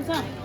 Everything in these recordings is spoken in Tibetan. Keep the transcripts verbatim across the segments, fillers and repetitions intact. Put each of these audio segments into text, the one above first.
བླ་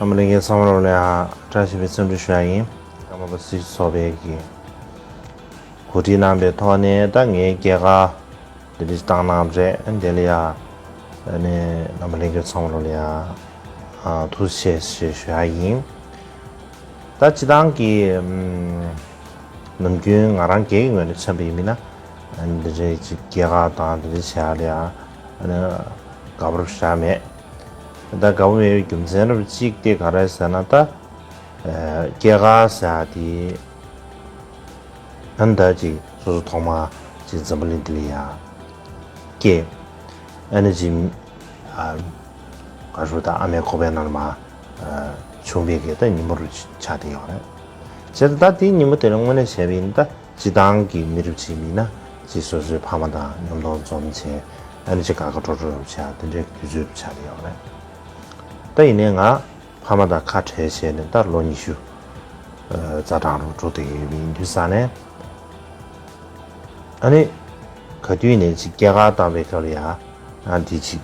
མ་ལྷན་རྒྱས་ཚང་མ་ལོ་ལ་ཡང་བཀྲ་ཤིས་པའི་འཚམས་འདྲི་ཞུ་ཡ་ཡིན། ཀརྨ་པ་སྲིད་ཚོགས་པའི་གི་གོ་སྒྲིག་གནང་བའི་ཐོག་ནས་ད་ངའི་སྐྱེས་སྐར་འདི་འདྲ་བཏང་གནང་བ་རེད། འདི་ལ་ཡ་ཨ་ནི་བླ་མ་ལྷན་རྒྱས་ཚང་མ་ལོ་ལ་ཡ་ཨ་ཐུགས་རྗེ་ཆེ་ཞེས་ཞུ་ཡ་ཡིན། ད་སྤྱི་བཏང་གི་ཨམ་ནམ་རྒྱུན་ང་རང་སྒེར་གྱི་ངོས་ནས་མཚོན་པ་ཡིན་ན་འདི་འདྲའི་ཅིག་སྐྱེས་སྐར་དང་འདི་འདྲ་བྱེད་ཡ་ལ་ཡ་ཨ་ནི་དགའ་པོ་རབ་ཞེ་དྲག་མེད། ད་དགའ་པོ་མེད་པའི་རྒྱུ་མཚན་རབ་གཅིག་དེ་ག་རེ་ཟེར་ན་ད་ཨ་སྐྱེས་སྐར་ཟེར་ཡ་དེ། ཨ་ནི་ད་ཅིག་སོ་སོ་ཐོག་མ་ཅིག་འཛམ་བུ་གླིང་འདི་ལ་ཡ་སྐྱེས། ཨ་ནི་ཅིག་ཨ་ག་ཞུ་ད་ཨ་མའི་ཁོག་པའི་ནང་ལ་མར་ཨ་བྱུང་བའི་གི་ད་ཉིན་མོ་རུ་ཆགས་བསྡད་ཡོད་རེད། བྱས་ཙང་ད་དེའི་ཉིན་མོ་དེ་ལ་དངོས་གནས་བྱས་པ་ཡིན་ན་ད་སྤྱི་བཏང་གི་མི་རབས་ཅིག་མིན་ན་ཅིག་སོ་སོའི་ཕ་མ་དང་མཉམ་དུ་འཛོམས་བྱས། ཨ་ནི་ཅིག་དགའ་དགའ་སྤྲོ་སྤྲོ་རུ་བྱས་དེ་འདྲའི་དུས་ཚོད་རུ་ཆགས་བསྡད་ཡོད་རེད། ད་ཡིན་ནའི་ང་ཕ་མ་དང་ཁ་བྲལ་བྱས་ནས་ད་ལོ་ཉི་ཤུ་རྩ་གྲངས་རུ་འགྲོ་བསྡད་ཡོད་པ་ཡིན་དུས་ཙང་ནས། ཨ་ནི་ག་དུས་ནས་ཅིག་སྐྱེས་སྐར་བཏང་བའི་སྐབས་ལ་ཡ་ཨ་འདི་ཅིག་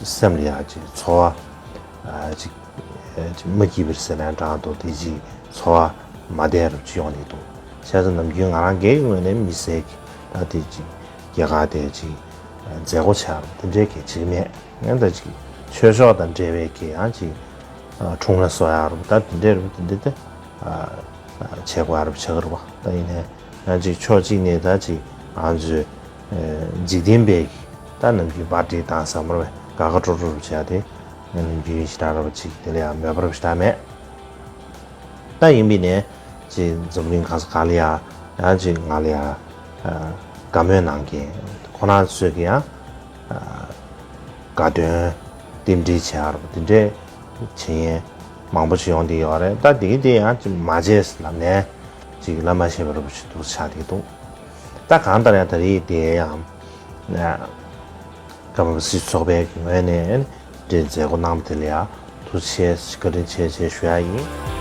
སེམས་ལ་ཡ་ཅིག་ཚོར་བ་ཨ་ཅིག་ཅིག་མ་སྐྱིད་པ་ཟེར་ན་འདྲ་འདུག་དེ་ཅིག་ཚོར་བ་མ་བདེ་རབ་ཅིག་ཡོང་གི་འདུག་བྱས་ཙང་ནམ་རྒྱུན་ང་རང་སྒེར་གྱི་ངོས་ནས་མི་ཟེར་གི་ད་དེ་ཅིག་སྐྱེས་སྐར་དེ་ཅིག་མཛད་སྒོ་བྱ་རུ་དེ་འདྲའི་གི་བྱེད་ཀྱི་མེད། ཡང་ད་ཅིག་ཆོས་ཕྱོགས་དང་འབྲེལ་བའི་གི་ཡང་ཅིག་ཨ་འཁྲུངས་ལྷ་གསོལ་ཡག་རུ་ད་དེ་འདྲའི་རུ་དེ་འདྲ་དེ་ཨ་བྱེད་དགོས་ཡག་རུ་བྱེད་ཀྱི་རུ་བ། ད་ཡིན་ནའི་ཡང་ཅིག་ཕྱོགས་གཅིག་ནས་ད་ཅིག་ང་ཚོའི་ཨ་འཇིག་རྟེན་པའི་གི་ད་ནམ་རྒྱུན་པར་ཊི་དང་ཟ་མར་བའི་དགའ་དགའ་སྤྲོ་སྤྲོ་རུ་བྱས་ཏེ་ནམ་རྒྱུན་ཞེ་དྲག་རུ་ཅིག་དེ་ལ་ཡང་མོས་པ་རུ་ཞེ་དྲག་མེད། ད་ཡིན་པ་ནས་ཅིག་འཛམ་གླིང་གང་ས་གང་ལ་ཡ་ཡང་ཅིག་ང་ལ་ཡ་ཨ་དགའ་མོས་གནང་མཁན་ཁོང་རྣམ་ཚོས་ཀྱི་ཡང་ཨ་དགའ་སྟོན་རྟེན་འབྲེལ་བྱེད་ཡག་རུ་དེ་འདྲའི་བྱེད་མཁན་མང་པོ་ཅིག་ཡོང་བསྡད་ཡོད་རེད། ད་དེ་གི་དེ་ཡང་ཅིག་མ་བྱས་ལབ་ནས་ཅིག་ལབ་མ་ཤེས་པ་རུ་ཅིག་འདུག་ཆགས་བསྡད་འདུག་ད་གང་ལྟར་ཡང་ད་རེས་དེ་ཡང་ཨ་ཀརྨ་པ་སྲིད་ཚོགས་པའི་ངོས་ནས་འདྲའི་མཛད་སྒོ་གནང་བ་དེ་ལ་ཡང་ཐུགས་རྗེ་ཆེ་བཀའ་དྲིན་ཆེ་ཞེས་ཞུ་ཡ་ཡིན།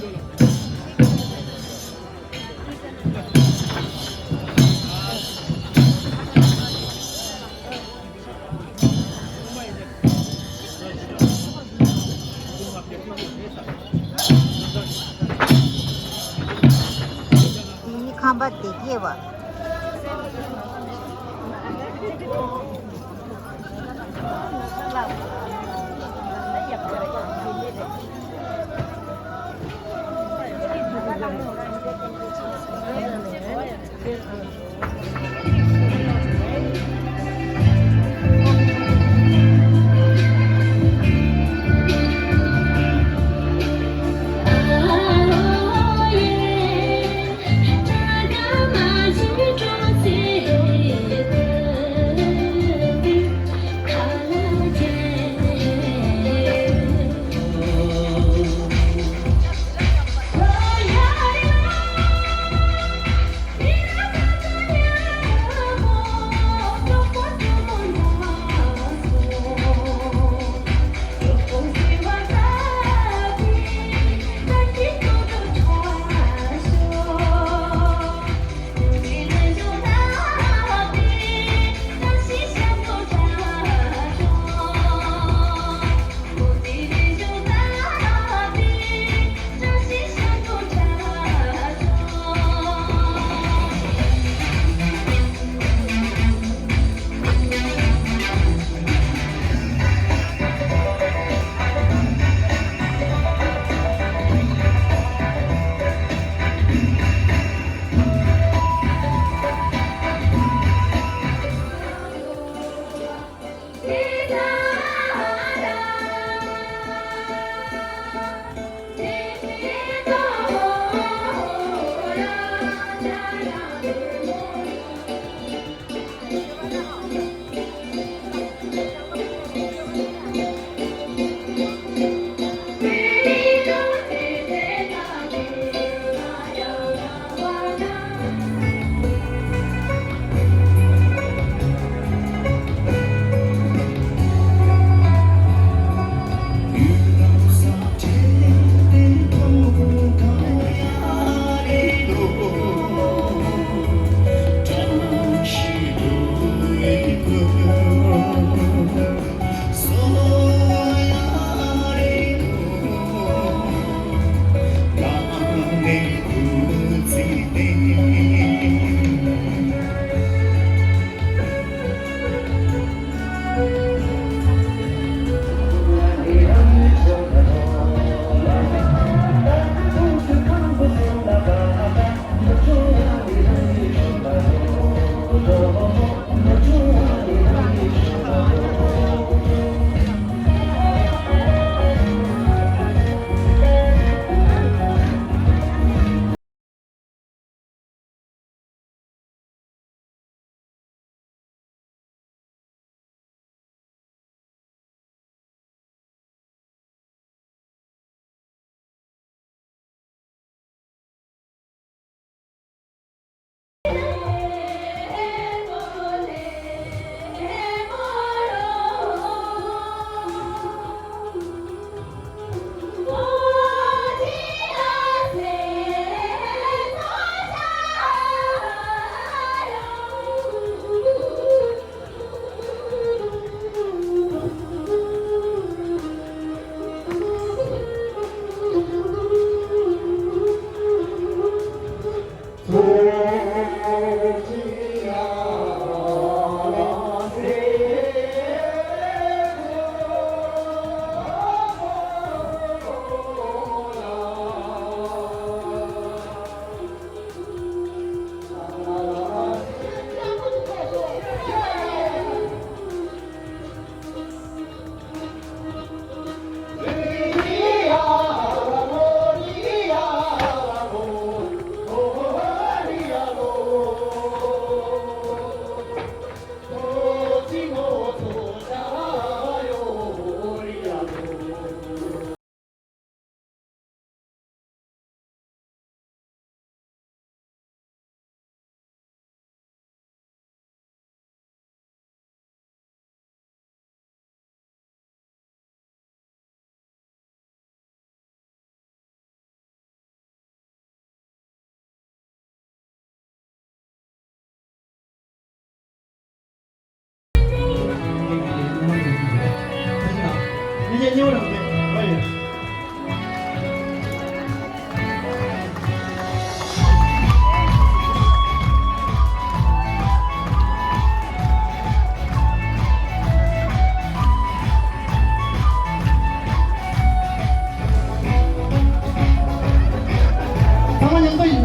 དེའི་ཁང་པ་བདེ་སྐྱིད་པ།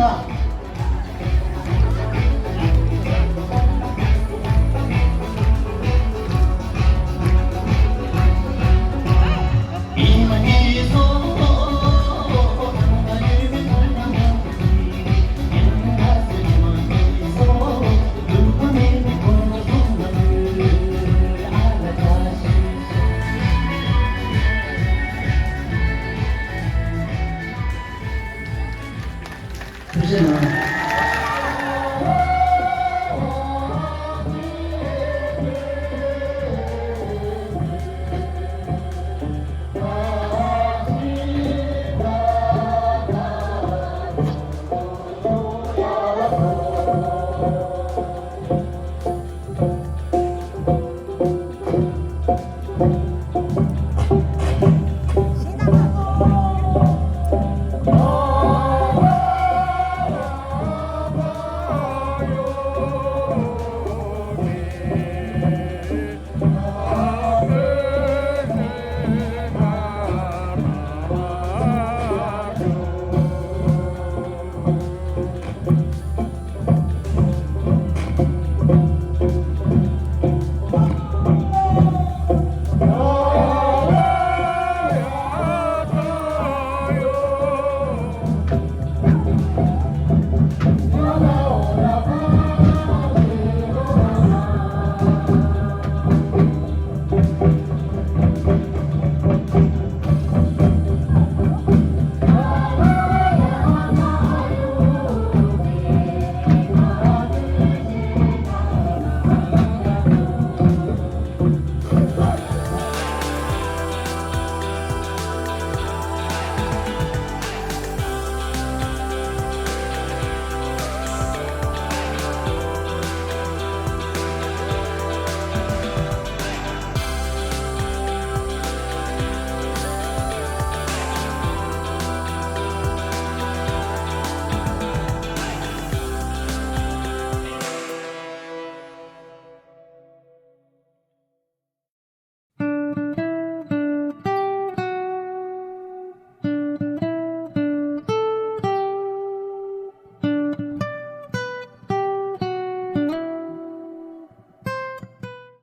ཐུགས་རྗེ་གནང་།